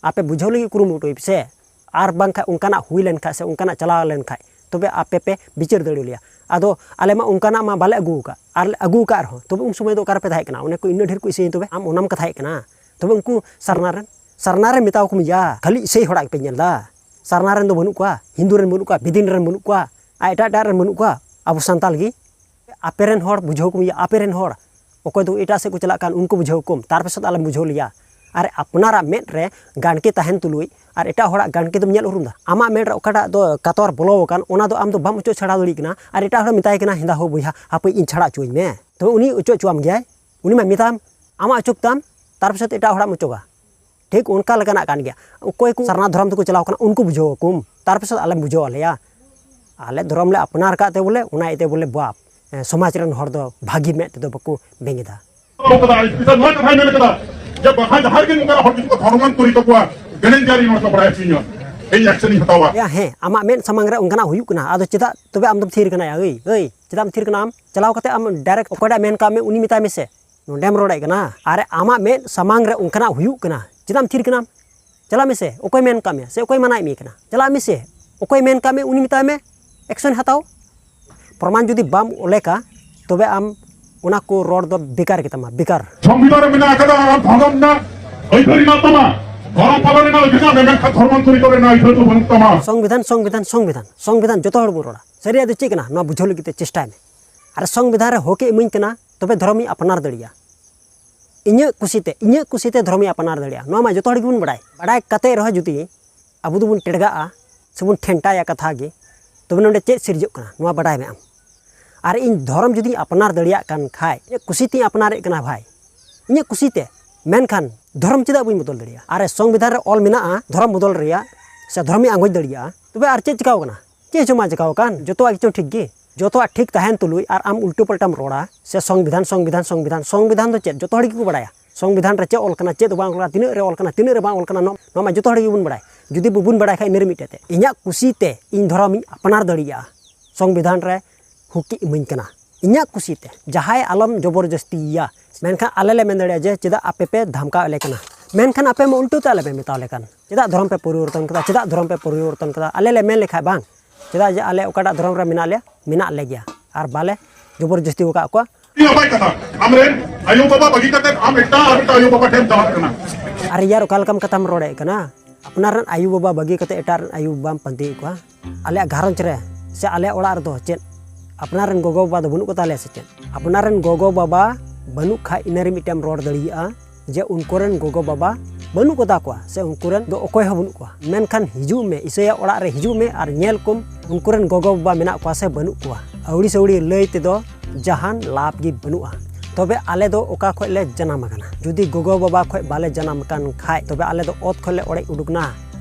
ᱟᱯᱮ ᱵᱩᱡᱷᱟᱹᱣ ᱞᱟᱹᱜᱤᱫ ᱠᱩᱨᱩᱢᱩᱴᱩᱭ ᱯᱮᱥᱮ, ᱟᱨ ᱵᱟᱝᱠᱷᱟᱡ ᱚᱱᱠᱟᱱᱟᱜ ᱦᱩᱭ ᱞᱮᱱᱠᱷᱟᱡ ᱥᱮ ᱚᱱᱠᱟᱱᱟᱜ ᱪᱟᱞᱟᱣ ᱞᱮᱱᱠᱷᱟᱡ, ᱛᱚᱵᱮ ᱟᱯᱮ ᱯᱮ ᱵᱤᱪᱟᱹᱨ ᱫᱟᱲᱮᱭᱟᱞᱮᱭᱟ᱾ ᱟᱫᱚ ᱟᱞᱮ ᱢᱟ ᱚᱱᱠᱟᱱᱟᱜ ᱢᱟ ᱵᱟᱞᱮ ᱟᱹᱜᱩ ᱟᱠᱟᱫ, ᱟᱨ ᱞᱮ ᱟᱹᱜᱩ ᱟᱠᱟᱫ ᱨᱮᱦᱚᱸ, ᱛᱚᱵᱮ ᱩᱱ ᱥᱚᱢᱚᱭ ᱫᱚ ᱚᱠᱟ ᱨᱮᱯᱮ ᱛᱟᱦᱮᱸ ᱠᱟᱱᱟ? ᱚᱱᱮ ᱠᱚ ᱤᱱᱟᱹ ᱰᱷᱮᱨ ᱠᱚ ᱤᱥᱟᱹᱭ, ᱛᱚᱵᱮ ᱟᱢ ᱚᱱᱟᱢ ᱠᱟᱛᱷᱟᱭᱮᱫ ᱠᱟᱱᱟ᱾ ᱛᱚᱵᱮ ᱩᱱᱠᱩ ᱥᱟᱨᱱᱟ ᱨᱮᱱ, ᱥᱟᱨᱱᱟ ᱨᱮᱱ ᱢᱮᱛᱟᱣ ᱠᱚᱢ ᱭᱟ, ᱠᱷᱟᱹᱞᱤ ᱤᱥᱟᱹᱭ ᱦᱚᱲᱟᱜ ᱜᱮᱯᱮ ᱧᱮᱞ ᱮᱫᱟ᱾ ᱥᱟᱨᱱᱟ ᱨᱮᱱ ᱫᱚ ᱵᱟᱹᱱᱩᱜ ᱠᱚᱣᱟ, ᱦᱤᱱᱫᱩ ᱨᱮᱱ ᱵᱟᱹᱱᱩᱜ ᱠᱚᱣᱟ, ᱵᱤᱫᱤᱱ ᱨᱮᱱ ᱵᱟᱹᱱᱩᱜ ᱠᱚᱣᱟ, ᱟᱨ ᱮᱴᱟᱜ ᱮᱴᱟᱜ ᱨᱮᱱ ᱵᱟᱹᱱᱩᱜ ᱠᱚᱣᱟ, ᱟᱵᱚ ᱥᱟᱱᱛᱟᱞ ᱜᱮ᱾ ᱟᱯᱮ ᱨᱮᱱ ᱦᱚᱲ ᱵᱩᱡᱷᱟᱹᱣ ᱠᱚᱢ ᱭᱟ, ᱟᱯᱮ ᱨᱮᱱ ᱦᱚᱲ᱾ ᱚᱠᱚᱭ ᱫᱚ ᱮᱴᱟᱜ ᱥᱮᱫ ᱠᱚ ᱪᱟᱞᱟᱜ ᱠᱟᱱ, ᱩᱱᱠᱩ ᱵᱩᱡᱷᱟᱹᱣ ᱠᱚᱢ, ᱛᱟᱨ ᱯᱟᱥᱮ ᱫᱚ ᱟᱞᱚᱢ ᱵᱩᱡᱷᱟᱹᱣ ᱞᱮᱭᱟ᱾ ᱟᱨ ᱟᱯᱱᱟᱨᱟᱜ ᱢᱮᱫ ᱨᱮ ᱜᱟᱱᱠᱮ ᱛᱟᱦᱮᱱ ᱛᱩᱞᱩᱡ ᱟᱨ ᱮᱴᱟᱜ ᱦᱚᱲᱟᱜ ᱜᱟᱱᱠᱮ ᱫᱚᱢ ᱧᱮᱞ ᱩᱨᱩᱢ ᱫᱟ? ᱟᱢᱟᱜ ᱢᱮᱫ ᱨᱮ ᱚᱠᱟᱴᱟᱜ ᱫᱚ ᱠᱟᱛᱚᱨ ᱵᱚᱞᱚ ᱟᱠᱟᱱ, ᱚᱱᱟ ᱫᱚ ᱟᱢ ᱫᱚ ᱵᱟᱢ ᱚᱪᱚᱜ ᱪᱷᱟᱲᱟᱣ ᱫᱟᱲᱮᱭᱟᱜ ᱠᱟᱱᱟ᱾ ᱟᱨ ᱮᱴᱟᱜ ᱦᱚᱲ ᱢᱮᱛᱟᱭ ᱠᱟᱱᱟ, ᱦᱮᱸᱫᱟ ᱦᱳ ᱵᱚᱭᱦᱟ, ᱦᱟᱯᱮ ᱤᱧ ᱪᱷᱟᱲᱟ ᱦᱚᱪᱚᱣᱟᱹᱧ ᱢᱮ᱾ ᱛᱚᱵᱮ ᱩᱱᱤ ᱚᱪᱚᱜ ᱦᱚᱪᱚᱣᱟᱢ ᱜᱮᱭᱟᱭ? ᱩᱱᱤ ᱢᱟ ᱢᱮᱛᱟᱢ, ᱟᱢᱟᱜ ᱚᱪᱚᱜ ᱛᱟᱢ, ᱛᱟᱨ ᱯᱟᱥᱮ ᱮᱴᱟᱜ ᱦᱚᱲᱟᱜ ᱮᱢ ᱚᱪᱚᱜᱟ᱾ ᱴᱷᱤᱠ ᱚᱱᱠᱟ ᱞᱮᱠᱟᱱᱟᱜ ᱠᱟᱱ ᱜᱮᱭᱟ᱾ ᱚᱠᱚᱭ ᱠᱚ ᱥᱟᱨᱱᱟ ᱫᱷᱚᱨᱚᱢ ᱛᱮᱠᱚ ᱪᱟᱞᱟᱣ ᱠᱟᱱᱟ, ᱩᱱᱠᱩ ᱵᱩᱡᱷᱟᱹᱣ ᱟᱠᱚᱢ, ᱛᱟᱨ ᱯᱟᱥᱮ ᱟᱞᱮᱢ ᱵᱩᱡᱷᱟᱹᱣ ᱟᱞᱮᱭᱟ᱾ ᱟᱞᱮ ᱫᱷᱚᱨᱚᱢ ᱞᱮ ᱟᱯᱱᱟᱨ ᱟᱠᱟᱫ ᱛᱮ ᱵᱚᱞᱮ, ᱚᱱᱟ ᱤᱭᱟᱹᱛᱮ ᱵᱚᱞᱮ ᱵᱟᱯ, ᱮ, ᱥᱚᱢᱟᱡᱽ ᱨᱮᱱ ᱦᱚᱲ ᱫᱚ ᱵᱷᱟᱹᱜᱤ ᱢᱮᱫ ᱛᱮᱫᱚ ᱵᱟᱠᱚ ᱵᱮᱸᱜᱮᱫᱟ᱾ ᱵᱟᱵᱩ ᱠᱟᱫᱟ, ᱟᱡ ᱯᱤᱥᱟ ᱱᱚᱣᱟ ᱠᱟᱛᱷᱟᱭ ᱢᱮᱱ ᱠᱟᱫᱟ ᱡᱮ ᱵᱟᱠᱷᱟᱱ ᱡᱟᱦᱟᱸᱭ ᱜᱮ ᱱᱚᱝᱠᱟᱱᱟᱜ ᱦᱚᱲ ᱡᱩᱫᱤ ᱠᱚ ᱫᱷᱚᱨᱚᱢᱟᱱ ᱛᱩᱨᱤ ᱛᱟᱠᱚᱣᱟ, ᱜᱮᱞᱮᱧ ᱡᱟᱹᱨᱤ ᱱᱚᱣᱟ ᱠᱚ ᱵᱟᱲᱟᱭ ᱦᱚᱪᱚᱧᱟ, ᱤᱧ ᱮᱠᱥᱮᱱ ᱤᱧ ᱦᱟᱛᱟᱣᱟ᱾ ᱭᱟ, ᱦᱮᱸ, ᱟᱢᱟᱜ ᱢᱮᱫ ᱥᱟᱢᱟᱝ ᱨᱮ ᱚᱱᱠᱟᱱᱟᱜ ᱦᱩᱭᱩᱜ ᱠᱟᱱᱟ, ᱟᱫᱚ ᱪᱮᱫᱟᱜ ᱛᱚᱵᱮ ᱟᱢ ᱫᱚᱢ ᱛᱷᱤᱨ ᱠᱟᱱᱟ? ᱭᱟ, ᱟᱹᱭ, ᱟᱹᱭ, ᱪᱮᱫᱟᱜ ᱮᱢ ᱛᱷᱤᱨ ᱠᱟᱱᱟ ᱟᱢ? ᱪᱟᱞᱟᱣ ᱠᱟᱛᱮ ᱟᱢ ᱰᱟᱭᱨᱮᱠᱴ ᱚᱠᱚᱭᱴᱟᱜ ᱢᱮᱱ ᱠᱟᱜ ᱢᱮ, ᱩᱱᱤ ᱢᱮᱛᱟᱭ ᱢᱮᱥᱮ᱾ ᱱᱚᱸᱰᱮᱢ ᱨᱚᱲᱮᱫ ᱠᱟᱱᱟ, ᱟᱨ ᱟᱢᱟᱜ ᱢᱮᱫ ᱥᱟᱢᱟᱝ ᱨᱮ ᱚᱱᱠᱟᱱᱟᱜ ᱦᱩᱭᱩᱜ ᱠᱟᱱᱟ, ᱪᱮᱫᱟᱜ ᱮᱢ ᱛᱷᱤᱨ ᱠᱟᱱᱟᱢ? ᱪᱟᱞᱟᱜ ᱢᱮᱥᱮ, ᱚᱠᱚᱭ ᱢᱮᱱ ᱠᱟᱜ ᱢᱮᱭᱟ ᱥᱮ ᱚᱠᱚᱭ ᱢᱟᱱᱟᱭᱮᱫ ᱢᱮᱭᱟ ᱠᱟᱱᱟ? ᱪᱟᱞᱟᱜ ᱢᱮᱥᱮ, ᱚᱠᱚᱭ ᱢᱮᱱ ᱠᱟᱜ ᱢᱮ ᱩᱱᱤ ᱢᱮᱛᱟᱭ ᱢᱮ, ᱮᱠᱥᱚᱱ ᱦᱟᱛᱟᱣ᱾ ᱯᱨᱚᱢᱟᱱ ᱡᱩᱫᱤ ᱵᱟᱢ ᱚᱞᱮᱠᱟ, ᱛᱚᱵᱮ ᱟᱢ ᱚᱱᱟ ᱠᱚ ᱨᱚᱲ ᱫᱚ ᱵᱮᱠᱟᱨ ᱜᱮᱛᱟᱢᱟ, ᱵᱮᱠᱟᱨ᱾ ᱥᱚᱝᱵᱤᱫᱷᱟᱱ ᱨᱮ ᱢᱮᱱᱟᱜ ᱟᱠᱟᱫᱟ, ᱟᱢ ᱫᱷᱚᱨᱚᱢ ᱨᱮᱱᱟᱜ ᱟᱹᱭᱫᱟᱹᱨᱤ ᱢᱮᱱᱟᱜ ᱛᱟᱢᱟ, ᱫᱷᱚᱨᱚᱢ ᱯᱟᱞᱚᱱ ᱨᱮᱱᱟᱜ ᱚᱫᱷᱤᱠᱟᱨ ᱢᱮᱱᱟᱜ, ᱢᱮᱱᱠᱷᱟᱱ ᱫᱷᱚᱨᱢᱚ ᱛᱩᱨᱤ ᱠᱚᱨᱮ ᱨᱮᱱᱟᱜ ᱟᱹᱭᱫᱟᱹᱨᱤ ᱫᱚ ᱵᱟᱹᱱᱩᱜ ᱛᱟᱢᱟ᱾ ᱥᱚᱝᱵᱤᱫᱷᱟᱱ, ᱥᱚᱝᱵᱤᱫᱷᱟᱱ, ᱥᱚᱝᱵᱤᱫᱷᱟᱱ, ᱡᱚᱛᱚ ᱦᱚᱲ ᱵᱚᱱ ᱨᱚᱲᱟ᱾ ᱥᱟᱹᱨᱤᱭᱟᱜ ᱫᱚ ᱪᱮᱫ ᱠᱟᱱᱟ, ᱱᱚᱣᱟ ᱵᱩᱡᱷᱟᱹᱣ ᱞᱟᱹᱜᱤᱫ ᱛᱮ ᱪᱮᱥᱴᱟᱭ ᱢᱮ᱾ ᱟᱨ ᱥᱚᱝᱵᱤᱫᱷᱟᱱ ᱨᱮ ᱦᱚᱠ ᱮ ᱤᱢᱟᱹᱧ ᱠᱟᱱᱟ, ᱛᱚᱵᱮ ᱫᱷᱚᱨᱚᱢ ᱤᱧ ᱟᱯᱱᱟᱨ ᱫᱟᱲᱮᱭᱟᱜᱼᱟ᱾ ᱤᱧᱟᱹᱜ ᱠᱩᱥᱤᱛᱮ, ᱤᱧᱟᱹᱜ ᱠᱩᱥᱤᱛᱮ ᱫᱷᱚᱨᱚᱢ ᱤᱧ ᱟᱯᱱᱟᱨ ᱫᱟᱲᱮᱭᱟᱜᱼᱟ, ᱱᱚᱣᱟ ᱢᱟ ᱡᱚᱛᱚ ᱦᱚᱲ ᱜᱮᱵᱚᱱ ᱵᱟᱲᱟᱭ᱾ ᱵᱟᱲᱟᱭ ᱠᱟᱛᱮ ᱨᱮᱦᱚᱸ ᱡᱩᱫᱤ ᱟᱵᱚ ᱫᱚᱵᱚᱱ ᱴᱮᱲᱜᱟᱜᱼᱟ ᱥᱮᱵᱚᱱ ᱴᱷᱮᱱᱴᱟᱭᱟ ᱠᱟᱛᱷᱟ ᱜᱮ, ᱛᱚᱵᱮ ᱱᱚᱰᱮ ᱪᱮᱫ ᱥᱤᱨᱡᱟᱹᱜ ᱠᱟᱱᱟ, ᱱᱚᱣᱟ ᱵᱟᱰᱟᱭ ᱢᱮ ᱟᱢ᱾ ᱟᱨ ᱤᱧ ᱫᱷᱚᱨᱚᱢ ᱡᱩᱫᱤᱧ ᱟᱯᱱᱟᱨ ᱫᱟᱲᱮᱭᱟᱜ ᱠᱟᱱ ᱠᱷᱟᱡ, ᱤᱧᱟᱹᱜ ᱠᱩᱥᱤ ᱛᱤᱧ ᱟᱯᱱᱟᱨᱮᱫ ᱠᱟᱱᱟ ᱵᱷᱟᱭ, ᱤᱧᱟᱹᱜ ᱠᱩᱥᱤᱛᱮ, ᱢᱮᱱᱠᱷᱟᱱ ᱫᱷᱚᱨᱚᱢ ᱪᱮᱫᱟᱜ ᱵᱟᱹᱧ ᱵᱚᱫᱚᱞ ᱫᱟᱲᱮᱭᱟᱜᱼᱟ? ᱟᱨ ᱥᱚᱝᱵᱤᱫᱷᱟᱱ ᱨᱮ ᱚᱞ ᱢᱮᱱᱟᱜᱼᱟ ᱫᱷᱚᱨᱚᱢ ᱵᱚᱫᱚᱞ ᱨᱮᱭᱟᱜ, ᱥᱮ ᱫᱷᱚᱨᱚᱢᱤᱧ ᱟᱸᱜᱚᱪ ᱫᱟᱲᱮᱭᱟᱜᱼᱟ, ᱛᱚᱵᱮ ᱟᱨ ᱪᱮᱫ ᱪᱤᱠᱟᱹᱣ ᱠᱟᱱᱟ? ᱪᱮᱫ ᱦᱚᱸ ᱵᱟᱝ ᱪᱤᱠᱟᱹᱣ ᱟᱠᱟᱱ, ᱡᱚᱛᱚᱣᱟᱜ ᱜᱮᱪᱚᱝ ᱴᱷᱤᱠ ᱜᱮ᱾ ᱡᱚᱛᱚᱣᱟᱜ ᱴᱷᱤᱠ ᱛᱟᱦᱮᱱ ᱛᱩᱞᱩᱡ ᱟᱨ ᱟᱢ ᱩᱞᱴᱟᱹ ᱯᱟᱞᱴᱟᱢ ᱨᱚᱲᱟ, ᱥᱮ ᱥᱚᱝᱵᱤᱫᱷᱟᱱ, ᱥᱚᱝᱵᱤᱫᱷᱟᱱ, ᱥᱚᱝᱵᱤᱫᱷᱟᱱ, ᱥᱚᱝᱵᱤᱫᱷᱟᱱ ᱫᱚ ᱪᱮᱫ? ᱡᱚᱛᱚ ᱦᱚᱲ ᱜᱮᱠᱚ ᱵᱟᱲᱟᱭᱟ ᱥᱚᱝᱵᱤᱫᱷᱟᱱ ᱨᱮ ᱪᱮᱫ ᱚᱞ ᱠᱟᱱᱟ, ᱪᱮᱫ ᱵᱟᱝ ᱚᱞ ᱠᱟᱱᱟ, ᱛᱤᱱᱟᱹᱜ ᱨᱮ ᱚᱞ ᱠᱟᱱᱟ, ᱛᱤᱱᱟᱹᱜ ᱨᱮ ᱵᱟᱝ ᱚᱞ ᱠᱟᱱᱟ, ᱱᱚᱣᱟ ᱱᱚᱣᱟ ᱢᱟ ᱡᱚᱛᱚ ᱦᱚᱲ ᱜᱮᱵᱚᱱ ᱵᱟᱲᱟᱭ᱾ ᱡᱩᱫᱤ ᱵᱟᱵᱚᱱ ᱵᱟᱲᱟᱭ ᱠᱷᱟᱡ, ᱤᱱᱟᱹ ᱨᱮ ᱢᱤᱫᱴᱮᱡ ᱛᱮ, ᱤᱧᱟᱹᱜ ᱠᱩᱥᱤ ᱛᱮ ᱤᱧ ᱫᱷᱚᱨᱚᱢᱤᱧ ᱟᱯᱱᱟᱨ ᱫᱟᱲᱮᱭᱟᱜᱼᱟ, ᱥᱚᱝᱵᱤᱫᱷᱟᱱ ᱨᱮ ᱦᱚᱠ ᱮ ᱤᱢᱟᱹᱧ ᱠᱟᱱᱟ ᱤᱧᱟᱹᱜ ᱠᱩᱥᱤ ᱛᱮ᱾ ᱡᱟᱦᱟᱸᱭ ᱟᱞᱚᱢ ᱡᱚᱵᱚᱨᱡᱚᱥᱛᱤᱭᱮᱭᱟ᱾ ᱢᱮᱱᱠᱷᱟᱱ ᱟᱞᱮ ᱞᱮ ᱢᱮᱱ ᱫᱟᱲᱮᱭᱟᱜᱼᱟ ᱡᱮ ᱪᱮᱫᱟᱜ ᱟᱯᱮ ᱯᱮ ᱫᱷᱟᱢᱠᱟᱣ ᱟᱞᱮ ᱠᱟᱱᱟ? ᱢᱮᱱᱠᱷᱟᱱ ᱟᱯᱮ ᱢᱟ ᱩᱞᱴᱟᱹ ᱛᱮ ᱟᱞᱮ ᱯᱮ ᱢᱮᱛᱟᱣ ᱞᱮ ᱠᱟᱱ, ᱪᱮᱫᱟᱜ ᱫᱷᱚᱨᱚᱢ ᱯᱮ ᱯᱚᱨᱤᱵᱚᱨᱛᱚᱱ ᱠᱟᱫᱟ, ᱪᱮᱫᱟᱜ ᱫᱷᱚᱨᱚᱢ ᱯᱮ ᱯᱚᱨᱤᱵᱚᱨᱛᱚᱱ ᱠᱟᱫᱟ? ᱟᱞᱮ ᱞᱮ ᱢᱮᱱ ᱞᱮᱠᱷᱟᱡ ᱵᱟᱝ, ᱪᱮᱫᱟᱜ ᱡᱮ ᱟᱞᱮ ᱚᱠᱟᱴᱟᱜ ᱫᱷᱚᱨᱚᱢ ᱨᱮ ᱢᱮᱱᱟᱜ ᱞᱮᱭᱟ, ᱢᱮᱱᱟᱜ ᱞᱮ ᱜᱮᱭᱟ, ᱟᱨ ᱵᱟᱞᱮ ᱡᱚᱵᱚᱨᱡᱚᱥᱛᱤ ᱟᱠᱟᱫ ᱠᱚᱣᱟ᱾ ᱱᱟᱯᱟᱭ ᱠᱟᱛᱷᱟ, ᱟᱢᱨᱮᱱ ᱟᱭᱳ ᱵᱟᱵᱟ ᱵᱟᱹᱜᱤ ᱠᱟᱛᱮ ᱟᱢ ᱮᱴᱟᱜ ᱟᱨ ᱢᱤᱫᱴᱟᱝ ᱟᱭᱳ ᱵᱟᱵᱟ ᱴᱷᱮᱱ ᱪᱟᱞᱟᱜ ᱠᱟᱱᱟ᱾ ᱟᱨ ᱭᱟᱨ, ᱚᱠᱟ ᱞᱮᱠᱟᱢ ᱠᱟᱛᱷᱟᱢ ᱨᱚᱲᱮᱫ ᱠᱟᱱᱟ? ᱟᱯᱱᱟᱨ ᱨᱮᱱ ᱟᱭᱳ ᱵᱟᱵᱟ ᱵᱟᱹᱜᱤ ᱠᱟᱛᱮ ᱮᱴᱟᱜ ᱨᱮᱱ ᱟᱭᱳ ᱵᱟᱵᱟᱢ ᱯᱟᱱᱛᱮᱭᱮᱫ ᱠᱚᱣᱟ? ᱟᱞᱮᱭᱟᱜ ᱜᱷᱟᱨᱚᱸᱡᱽ ᱨᱮ ᱥᱮ ᱟᱞᱮᱭᱟᱜ ᱚᱲᱟᱜ ᱨᱮᱫᱚ ᱪᱮᱫ ᱟᱯᱱᱟᱨ ᱨᱮᱱ ᱜᱚᱜᱚ ᱵᱟᱵᱟ ᱫᱚ ᱵᱟᱹᱱᱩᱜ ᱠᱚᱛᱟ ᱞᱮᱭᱟ ᱥᱮ ᱪᱮᱫ? ᱟᱯᱱᱟᱨ ᱨᱮᱱ ᱜᱚᱜᱚ ᱵᱟᱵᱟ ᱵᱟᱹᱱᱩᱜ ᱠᱷᱟᱡ, ᱤᱱᱟᱹ ᱨᱮ ᱢᱤᱫᱴᱮᱱ ᱮᱢ ᱨᱚᱲ ᱫᱟᱲᱮᱭᱟᱜᱼᱟ ᱡᱮ ᱩᱱᱠᱩ ᱨᱮᱱ ᱜᱚᱜᱚ ᱵᱟᱵᱟ ᱵᱟᱹᱱᱩᱜ ᱠᱚᱛᱟ ᱠᱚᱣᱟ ᱥᱮ ᱩᱱᱠᱩ ᱨᱮᱱ ᱫᱚ ᱚᱠᱚᱭ ᱦᱚᱸ ᱵᱟᱹᱱᱩᱜ ᱠᱚᱣᱟ᱾ ᱢᱮᱱᱠᱷᱟᱱ ᱦᱤᱡᱩᱜ ᱢᱮ, ᱤᱥᱟᱹᱭᱟᱜ ᱚᱲᱟᱜ ᱨᱮ ᱦᱤᱡᱩᱜ ᱢᱮ ᱟᱨ ᱧᱮᱞ ᱠᱚᱢ ᱩᱱᱠᱩ ᱨᱮᱱ ᱜᱚᱜᱚ ᱵᱟᱵᱟ ᱢᱮᱱᱟᱜ ᱠᱚᱣᱟ ᱥᱮ ᱵᱟᱹᱱᱩᱜ ᱠᱚᱣᱟ᱾ ᱟᱹᱣᱲᱤ ᱥᱟᱹᱣᱲᱤ ᱞᱟᱹᱭ ᱛᱮᱫᱚ ᱡᱟᱦᱟᱱ ᱞᱟᱵᱷ ᱜᱮ ᱵᱟᱹᱱᱩᱜᱼᱟ᱾ ᱛᱚᱵᱮ ᱟᱞᱮ ᱫᱚ ᱚᱠᱟ ᱠᱷᱚᱡ ᱞᱮ ᱡᱟᱱᱟᱢ ᱟᱠᱟᱱᱟ? ᱡᱩᱫᱤ ᱜᱚᱜᱚ ᱵᱟᱵᱟ ᱠᱷᱚᱡ ᱵᱟᱞᱮ ᱡᱟᱱᱟᱢ ᱟᱠᱟᱱ ᱠᱷᱟᱡ, ᱛᱚᱵᱮ ᱟᱞᱮ ᱫᱚ ᱚᱛ ᱠᱷᱚᱡ ᱞᱮ ᱚᱲᱮᱡ ᱩᱰᱩᱠ ᱱᱟ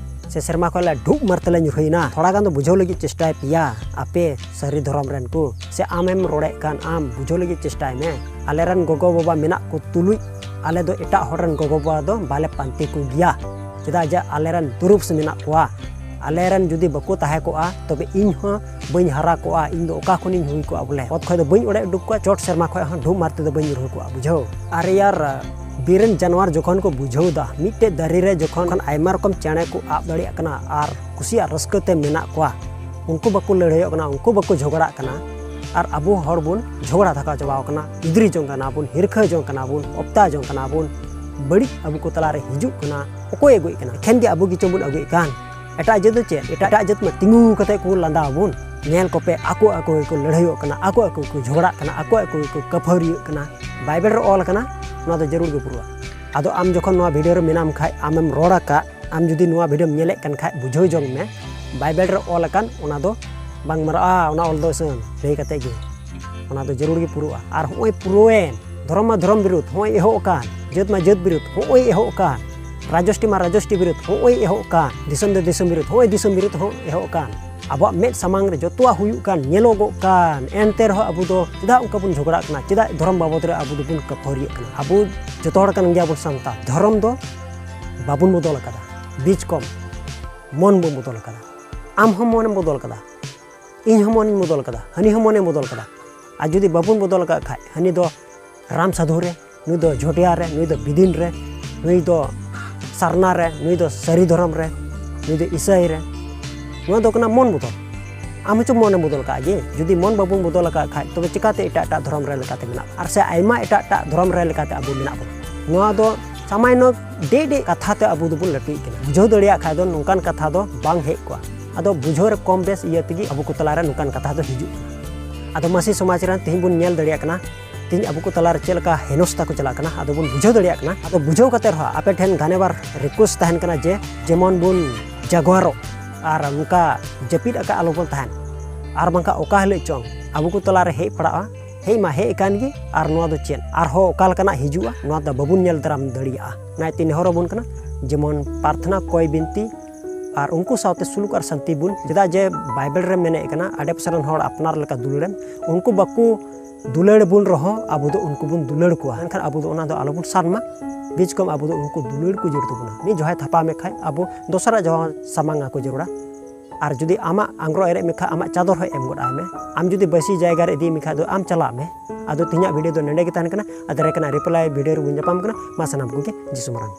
ᱥᱮ ᱥᱮᱨᱢᱟ ᱠᱷᱚᱡ ᱞᱮ ᱰᱷᱩᱵ ᱢᱟᱨ ᱛᱮᱞᱮ ᱧᱩᱨᱦᱩᱭᱱᱟ? ᱛᱷᱚᱲᱟ ᱜᱟᱱ ᱫᱚ ᱵᱩᱡᱷᱟᱹᱣ ᱞᱟᱹᱜᱤᱫ ᱪᱮᱥᱴᱟᱭ ᱯᱮᱭᱟ ᱟᱯᱮ ᱥᱟᱹᱨᱤ ᱫᱷᱚᱨᱚᱢ ᱨᱮᱱ ᱠᱚ, ᱥᱮ ᱟᱢᱮᱢ ᱨᱚᱲᱮᱫ ᱠᱟᱱ, ᱟᱢ ᱵᱩᱡᱷᱟᱹᱣ ᱞᱟᱹᱜᱤᱫ ᱪᱮᱥᱴᱟᱭ ᱢᱮ᱾ ᱟᱞᱮ ᱨᱮᱱ ᱜᱚᱜᱚ ᱵᱟᱵᱟ ᱢᱮᱱᱟᱜ ᱠᱚ ᱛᱩᱞᱩᱡ ᱟᱞᱮ ᱫᱚ ᱮᱴᱟᱜ ᱦᱚᱲ ᱨᱮᱱ ᱜᱚᱜᱚ ᱵᱟᱵᱟ ᱫᱚ ᱵᱟᱞᱮ ᱯᱟᱱᱛᱮ ᱠᱚ ᱜᱮᱭᱟ᱾ ᱪᱮᱫᱟᱜ ᱡᱮ ᱟᱞᱮ ᱨᱮᱱ ᱫᱩᱨᱩᱵᱥ ᱢᱮᱱᱟᱜ ᱠᱚᱣᱟ᱾ ᱟᱞᱮ ᱨᱮᱱ ᱡᱩᱫᱤ ᱵᱟᱠᱚ ᱛᱟᱦᱮᱸ ᱠᱚᱜᱼᱟ, ᱛᱚᱵᱮ ᱤᱧ ᱦᱚᱸ ᱵᱟᱹᱧ ᱦᱟᱨᱟ ᱠᱚᱜᱼᱟ᱾ ᱤᱧ ᱫᱚ ᱚᱠᱟ ᱠᱷᱚᱱᱤᱧ ᱦᱩᱭ ᱠᱚᱜᱼᱟ ᱵᱚᱞᱮ? ᱚᱛ ᱠᱷᱚᱡ ᱫᱚ ᱵᱟᱹᱧ ᱚᱲᱮᱡ ᱩᱰᱩᱠ ᱠᱚᱜᱼᱟ, ᱪᱚᱴ ᱥᱮᱨᱢᱟ ᱠᱷᱚᱡ ᱦᱚᱸ ᱰᱷᱩᱵ ᱢᱟᱨ ᱛᱮᱫᱚ ᱵᱟᱹᱧ ᱧᱩᱨᱦᱩ ᱠᱚᱜᱼᱟ, ᱵᱩᱡᱷᱟᱹᱣ? ᱟᱨ ᱭᱟᱨ, ᱵᱤᱨ ᱨᱮᱱ ᱡᱟᱱᱣᱟᱨ ᱡᱚᱠᱷᱚᱱ ᱠᱚ ᱵᱩᱡᱷᱟᱹᱣ ᱫᱟ, ᱢᱤᱫᱴᱮᱡ ᱫᱟᱨᱮ ᱨᱮ ᱡᱚᱠᱷᱚᱱ ᱟᱭᱢᱟ ᱨᱚᱠᱚᱢ ᱪᱮᱬᱮ ᱠᱚ ᱟᱵ ᱫᱟᱲᱮᱭᱟᱜ ᱠᱟᱱᱟ ᱟᱨ ᱠᱩᱥᱤᱭᱟᱜ ᱨᱟᱹᱥᱠᱟᱹ ᱛᱮ ᱢᱮᱱᱟᱜ ᱠᱚᱣᱟ, ᱩᱱᱠᱩ ᱵᱟᱠᱚ ᱞᱟᱹᱲᱦᱟᱹᱭᱚᱜ ᱠᱟᱱᱟ, ᱩᱱᱠᱩ ᱵᱟᱠᱚ ᱡᱷᱚᱜᱽᱲᱟᱜ ᱠᱟᱱᱟ, ᱟᱨ ᱟᱵᱚ ᱦᱚᱲ ᱵᱚᱱ ᱡᱷᱚᱜᱽᱲᱟ ᱛᱷᱟᱠᱟᱣ ᱪᱟᱵᱟᱣ ᱠᱟᱱᱟ, ᱜᱤᱫᱽᱨᱟᱹ ᱡᱚᱝ ᱠᱟᱱᱟ ᱵᱚᱱ, ᱦᱤᱨᱠᱷᱟᱹ ᱡᱚᱝ ᱠᱟᱱᱟ ᱵᱚᱱ, ᱚᱯᱛᱟ ᱡᱚᱝ ᱠᱟᱱᱟ ᱵᱚᱱ, ᱵᱟᱹᱲᱤᱡ ᱟᱵᱚ ᱠᱚ ᱛᱟᱞᱟᱨᱮ ᱦᱤᱡᱩᱜ ᱠᱟᱱᱟ᱾ ᱚᱠᱚᱭ ᱟᱹᱜᱩᱭᱮᱫ ᱠᱟᱱᱟ? ᱮᱠᱷᱮᱱ ᱜᱮ ᱟᱵᱚ ᱜᱮᱪᱚᱝ ᱵᱚᱱ ᱟᱹᱜᱩᱭᱮᱫ ᱠᱟᱱ᱾ ᱮᱴᱟᱜ ᱡᱟᱹᱛ ᱫᱚ ᱪᱮᱫ? ᱮᱴᱟᱜ ᱡᱟᱹᱛ ᱢᱟ ᱛᱤᱸᱜᱩ ᱠᱟᱛᱮ ᱠᱚ ᱞᱟᱸᱫᱟ ᱟᱵᱚᱱ᱾ ᱧᱮᱞ ᱠᱚᱯᱮ, ᱟᱠᱚ ᱟᱠᱚ ᱜᱮᱠᱚ ᱞᱟᱹᱲᱦᱟᱹᱭᱚᱜ ᱠᱟᱱᱟ, ᱟᱠᱚ ᱟᱠᱚ ᱜᱮᱠᱚ ᱡᱷᱚᱜᱽᱲᱟᱜ ᱠᱟᱱᱟ, ᱟᱠᱚ ᱟᱠᱚ ᱜᱮᱠᱚ ᱠᱟᱹᱯᱷᱟᱹᱨᱤᱭᱟᱹᱜ ᱠᱟᱱᱟ᱾ ᱵᱟᱭᱵᱮᱞ ᱨᱮ ᱚᱞ ᱟᱠᱟᱱᱟ, ᱱᱚᱣᱟ ᱫᱚ ᱡᱟᱹᱨᱩᱲ ᱜᱮ ᱯᱩᱨᱟᱹᱜᱼᱟ᱾ ᱟᱫᱚ ᱟᱢ ᱡᱚᱠᱷᱚᱱ ᱱᱚᱣᱟ ᱵᱷᱤᱰᱤᱭᱳ ᱨᱮ ᱢᱮᱱᱟᱢ ᱠᱷᱟᱡ, ᱟᱢᱮᱢ ᱨᱚᱲ ᱟᱠᱟᱫ, ᱟᱢ ᱡᱩᱫᱤ ᱱᱚᱣᱟ ᱵᱷᱤᱰᱤᱭᱳᱢ ᱧᱮᱞᱮᱫ ᱠᱟᱱ ᱠᱷᱟᱡ, ᱵᱩᱡᱷᱟᱹᱣ ᱡᱚᱝ ᱢᱮ, ᱵᱟᱭᱵᱮᱞ ᱨᱮ ᱚᱞ ᱟᱠᱟᱱ ᱚᱱᱟ ᱫᱚ ᱵᱟᱝ ᱢᱟᱨᱟᱜᱼᱟ, ᱚᱱᱟ ᱚᱞ ᱫᱚ ᱥᱟᱹᱱ ᱞᱟᱹᱭ ᱠᱟᱛᱮ ᱜᱮ ᱚᱱᱟ ᱫᱚ ᱡᱟᱹᱨᱩᱲ ᱜᱮ ᱯᱩᱨᱟᱹᱜᱼᱟ᱾ ᱟᱨ ᱦᱚᱸᱜᱼᱚᱭ ᱯᱩᱨᱟᱹᱣᱮᱱ, ᱫᱷᱚᱨᱚᱢ ᱢᱟ ᱫᱷᱚᱨᱚᱢ ᱵᱤᱨᱩᱫᱷ ᱦᱚᱸᱜᱼᱚᱭ ᱮᱦᱚᱵ ᱟᱠᱟᱱ, ᱡᱟᱹᱛ ᱢᱟ ᱡᱟᱹᱛ ᱵᱤᱨᱩᱫᱷ ᱦᱚᱸᱜᱼᱚᱭ ᱮᱦᱚᱵ ᱟᱠᱟᱱ, ᱨᱟᱡᱚᱥᱴᱤ ᱢᱟ ᱨᱟᱡᱚᱥᱴᱤ ᱵᱤᱨᱩᱫᱷ ᱦᱚᱸᱜᱼᱚᱭ ᱮᱦᱚᱵ ᱟᱠᱟᱱ, ᱫᱤᱥᱚᱢ ᱫᱚ ᱫᱤᱥᱚᱢ ᱵᱤᱨᱩᱫᱷ ᱦᱚᱸᱜᱼᱚᱭ ᱫᱤᱥᱚᱢ ᱵᱤᱨᱩᱫᱷ ᱦᱚᱸ ᱮᱦᱚᱵ ᱟᱠᱟᱱ᱾ ᱟᱵᱚᱣᱟᱜ ᱢᱮᱫ ᱥᱟᱢᱟᱝ ᱨᱮ ᱡᱚᱛᱚᱣᱟᱜ ᱦᱩᱭᱩᱜ ᱠᱟᱱ, ᱧᱮᱞᱚᱜᱚᱜ ᱠᱟᱱ, ᱮᱱᱛᱮ ᱨᱮᱦᱚᱸ ᱟᱵᱚ ᱫᱚ ᱪᱮᱫᱟᱜ ᱚᱱᱠᱟ ᱵᱚᱱ ᱡᱷᱚᱜᱽᱲᱟᱜ ᱠᱟᱱᱟ? ᱪᱮᱫᱟᱜ ᱫᱷᱚᱨᱚᱢ ᱵᱟᱵᱚᱫ ᱨᱮ ᱟᱵᱚ ᱫᱚᱵᱚᱱ ᱠᱟᱹᱯᱷᱟᱹᱨᱤᱭᱟᱹᱜ ᱠᱟᱱᱟ? ᱟᱵᱚ ᱡᱚᱛᱚ ᱦᱚᱲ ᱠᱟᱱ ᱜᱮᱭᱟᱵᱚᱱ ᱥᱟᱱᱛᱟᱲ᱾ ᱫᱷᱚᱨᱚᱢ ᱫᱚ ᱵᱟᱵᱚᱱ ᱵᱚᱫᱚᱞ ᱟᱠᱟᱫᱟ, ᱵᱤᱡᱽ ᱠᱚᱢ ᱢᱚᱱ ᱵᱚᱱ ᱵᱚᱫᱚᱞ ᱟᱠᱟᱫᱟ᱾ ᱟᱢ ᱦᱚᱸ ᱢᱚᱱᱮᱢ ᱵᱚᱫᱚᱞ ᱟᱠᱟᱫᱟ, ᱤᱧ ᱦᱚᱸ ᱢᱚᱱᱮᱧ ᱵᱚᱫᱚᱞ ᱟᱠᱟᱫᱟ, ᱦᱟᱹᱱᱤ ᱦᱚᱸ ᱢᱚᱱᱮ ᱵᱚᱫᱚᱞ ᱟᱠᱟᱫᱟ᱾ ᱟᱨ ᱡᱩᱫᱤ ᱵᱟᱵᱚᱱ ᱵᱚᱫᱚᱞ ᱟᱠᱟᱫ ᱠᱷᱟᱡ, ᱦᱟᱹᱱᱤ ᱫᱚ ᱨᱟᱢ ᱥᱟᱫᱷᱩ ᱨᱮ, ᱱᱩᱭ ᱫᱚ ᱡᱷᱚᱴᱤᱭᱟ ᱨᱮ, ᱱᱩᱭ ᱫᱚ ᱵᱤᱫᱤᱱ ᱨᱮ, ᱱᱩᱭ ᱫᱚ ᱥᱟᱨᱱᱟ ᱨᱮ, ᱱᱩᱭ ᱫᱚ ᱥᱟᱹᱨᱤ ᱫᱷᱚᱨᱚᱢ ᱨᱮ, ᱱᱩᱭ ᱫᱚ ᱤᱥᱟᱹᱭ ᱨᱮ, ᱱᱚᱣᱟ ᱫᱚ ᱠᱟᱱᱟ ᱢᱚᱱ ᱵᱚᱫᱚᱞ᱾ ᱟᱢ ᱦᱚᱪᱚ ᱢᱚᱱᱮᱢ ᱵᱚᱫᱚᱞ ᱠᱟᱜ ᱜᱮ᱾ ᱡᱩᱫᱤ ᱢᱚᱱ ᱵᱟᱵᱚᱱ ᱵᱚᱫᱚᱞ ᱟᱠᱟᱫ ᱠᱷᱟᱡ, ᱛᱚᱵᱮ ᱪᱤᱠᱟᱛᱮ ᱮᱴᱟᱜ ᱮᱴᱟᱜ ᱫᱷᱚᱨᱚᱢ ᱨᱮ ᱞᱮᱠᱟᱛᱮ ᱢᱮᱱᱟᱜ ᱵᱚᱱᱟ? ᱟᱨ ᱥᱮ ᱟᱭᱢᱟ ᱮᱴᱟᱜ ᱮᱴᱟᱜ ᱫᱷᱚᱨᱚᱢ ᱨᱮ ᱞᱮᱠᱟᱛᱮ ᱟᱵᱚ ᱢᱮᱱᱟᱜ ᱵᱚᱱᱟ? ᱱᱚᱣᱟ ᱫᱚ ᱥᱟᱢᱟᱱᱱᱚ ᱰᱮ ᱰᱮ ᱠᱟᱛᱷᱟ ᱛᱮ ᱟᱵᱚ ᱫᱚᱵᱚᱱ ᱞᱟᱹᱴᱩᱭᱮᱫ ᱠᱟᱱᱟ᱾ ᱵᱩᱡᱷᱟᱹᱣ ᱫᱟᱲᱮᱭᱟᱜ ᱠᱷᱟᱡ ᱫᱚ ᱱᱚᱝᱠᱟᱱ ᱠᱟᱛᱷᱟ ᱫᱚ ᱵᱟᱝ ᱦᱮᱡ ᱠᱚᱜᱼᱟ᱾ ᱟᱫᱚ ᱵᱩᱡᱷᱟᱹᱣ ᱨᱮ ᱠᱚᱢ ᱵᱮᱥ ᱤᱭᱟᱹ ᱛᱮᱜᱮ ᱟᱵᱚ ᱠᱚ ᱛᱟᱞᱟᱨᱮ ᱱᱚᱝᱠᱟᱱ ᱠᱟᱛᱷᱟ ᱫᱚ ᱦᱤᱡᱩᱜ ᱠᱟᱱᱟ᱾ ᱟᱫᱚ ᱢᱟᱹᱥᱤ ᱥᱚᱢᱟᱡᱽ ᱨᱮᱱ ᱛᱮᱦᱮᱧ ᱵᱚᱱ ᱧᱮᱞ ᱫᱟᱲᱮᱭᱟᱜ ᱠᱟᱱᱟ, ᱛᱮᱦᱮᱧ ᱟᱵᱚ ᱠᱚ ᱛᱟᱞᱟᱨᱮ ᱪᱮᱫ ᱞᱮᱠᱟ ᱦᱮᱱᱚᱥᱛᱟ ᱠᱚ ᱪᱟᱞᱟᱜ ᱠᱟᱱᱟ, ᱟᱫᱚ ᱵᱚᱱ ᱵᱩᱡᱷᱟᱹᱣ ᱫᱟᱲᱮᱭᱟᱜ ᱠᱟᱱᱟ᱾ ᱟᱫᱚ ᱵᱩᱡᱷᱟᱹᱣ ᱠᱟᱛᱮ ᱨᱮᱦᱚᱸ ᱟᱯᱮ ᱴᱷᱮᱱ ᱜᱟᱱᱮᱵᱟᱨ ᱨᱤᱠᱩᱭᱮᱥᱴ ᱛᱟᱦᱮᱱ ᱠᱟᱱᱟ ᱡᱮ ᱡᱮᱢᱚᱱ ᱵᱚᱱ ᱡᱟᱜᱣᱟᱨᱚᱜ ᱟᱨ ᱱᱚᱝᱠᱟ ᱡᱟᱹᱯᱤᱫ ᱟᱠᱟᱫ ᱟᱞᱚ ᱵᱚᱱ ᱛᱟᱦᱮᱱ᱾ ᱟᱨ ᱵᱟᱝᱠᱷᱟᱱ ᱚᱠᱟ ᱦᱤᱞᱳᱜ ᱪᱚᱝ ᱟᱵᱚ ᱠᱚ ᱛᱟᱞᱟᱨᱮ ᱦᱮᱡ ᱯᱟᱲᱟᱜᱼᱟ, ᱦᱮᱡ ᱢᱟ ᱦᱮᱡ ᱟᱠᱟᱱ ᱜᱮ, ᱟᱨ ᱱᱚᱣᱟ ᱫᱚ ᱪᱮᱫ ᱟᱨᱦᱚᱸ ᱚᱠᱟ ᱞᱮᱠᱟᱱᱟᱜ ᱦᱤᱡᱩᱜᱼᱟ, ᱱᱚᱣᱟ ᱫᱚ ᱵᱟᱵᱚᱱ ᱧᱮᱞ ᱫᱟᱨᱟᱢ ᱫᱟᱲᱮᱭᱟᱜᱼᱟ᱾ ᱚᱱᱟᱛᱮ ᱱᱮᱦᱚᱨ ᱟᱵᱚᱱ ᱠᱟᱱᱟ, ᱡᱮᱢᱚᱱ ᱯᱨᱟᱨᱛᱷᱱᱟ, ᱠᱚᱭ ᱵᱤᱱᱛᱤ ᱟᱨ ᱩᱱᱠᱩ ᱥᱟᱶᱛᱮ ᱥᱩᱞᱩᱠ ᱟᱨ ᱥᱟᱱᱛᱤ ᱵᱚᱱ, ᱪᱮᱫᱟᱜ ᱡᱮ ᱵᱟᱭᱵᱮᱞ ᱨᱮ ᱢᱮᱱᱮᱫ ᱠᱟᱱᱟ, ᱟᱰᱮ ᱯᱟᱥᱮ ᱨᱮᱱ ᱦᱚᱲ ᱟᱯᱱᱟᱨ ᱞᱮᱠᱟ ᱫᱩᱞᱟᱹᱲᱮᱢ, ᱩᱱᱠᱩ ᱵᱟᱠᱚ ᱫᱩᱞᱟᱹᱲ ᱵᱚᱱ ᱨᱮᱦᱚᱸ ᱟᱵᱚ ᱫᱚ ᱩᱱᱠᱩ ᱵᱚᱱ ᱫᱩᱞᱟᱹᱲ ᱠᱚᱣᱟ, ᱢᱮᱱᱠᱷᱟᱱ ᱟᱵᱚ ᱫᱚ ᱚᱱᱟ ᱫᱚ ᱟᱞᱚᱵᱚᱱ ᱥᱟᱱ ᱢᱟ᱾ ᱵᱤᱡᱽ ᱠᱚᱢ ᱟᱵᱚ ᱫᱚ ᱩᱱᱠᱩ ᱫᱩᱞᱟᱹᱲ ᱠᱚ ᱡᱟᱹᱨᱩᱲ ᱛᱟᱵᱚᱱᱟ᱾ ᱢᱤᱫ ᱡᱚᱦᱟᱭ ᱛᱷᱟᱯᱟ ᱢᱮ ᱠᱷᱟᱡ ᱟᱵᱚ ᱫᱚᱥᱟᱨᱟᱜ ᱡᱚᱦᱟ ᱥᱟᱢᱟᱝ ᱟᱠᱚ ᱡᱟᱹᱨᱩᱲᱟ᱾ ᱟᱨ ᱡᱩᱫᱤ ᱟᱢᱟᱜ ᱟᱝᱜᱽᱨᱚᱵ ᱮᱨᱮᱫ ᱢᱮ ᱠᱷᱟᱡ, ᱟᱢᱟᱜ ᱪᱟᱫᱚᱨ ᱦᱚᱸ ᱮᱢ ᱜᱚᱫ ᱟᱭ ᱢᱮ᱾ ᱟᱢ ᱡᱩᱫᱤ ᱵᱟᱹᱥᱤ ᱡᱟᱭᱜᱟ ᱨᱮ ᱤᱫᱤ ᱢᱮ ᱠᱷᱟᱡ ᱫᱚ ᱟᱢ ᱪᱟᱞᱟᱜ ᱢᱮ᱾ ᱟᱫᱚ ᱛᱮᱦᱮᱧᱟᱜ ᱵᱷᱤᱰᱤᱭᱳ ᱫᱚ ᱱᱚᱰᱮ ᱜᱮ ᱛᱟᱦᱮᱱ ᱠᱟᱱᱟ᱾ ᱟᱨ ᱫᱟᱨᱟᱭ ᱠᱟᱱᱟ ᱨᱤᱯᱞᱟᱭ ᱵᱷᱤᱰᱤᱭᱳ ᱨᱮᱵᱚᱱ ᱧᱟᱯᱟᱢ ᱠᱟᱱᱟ᱾ ᱢᱟ ᱥᱟᱱᱟᱢ ᱠᱚᱜᱮ ᱡᱤᱥᱩ ᱢᱟᱨᱟᱝ᱾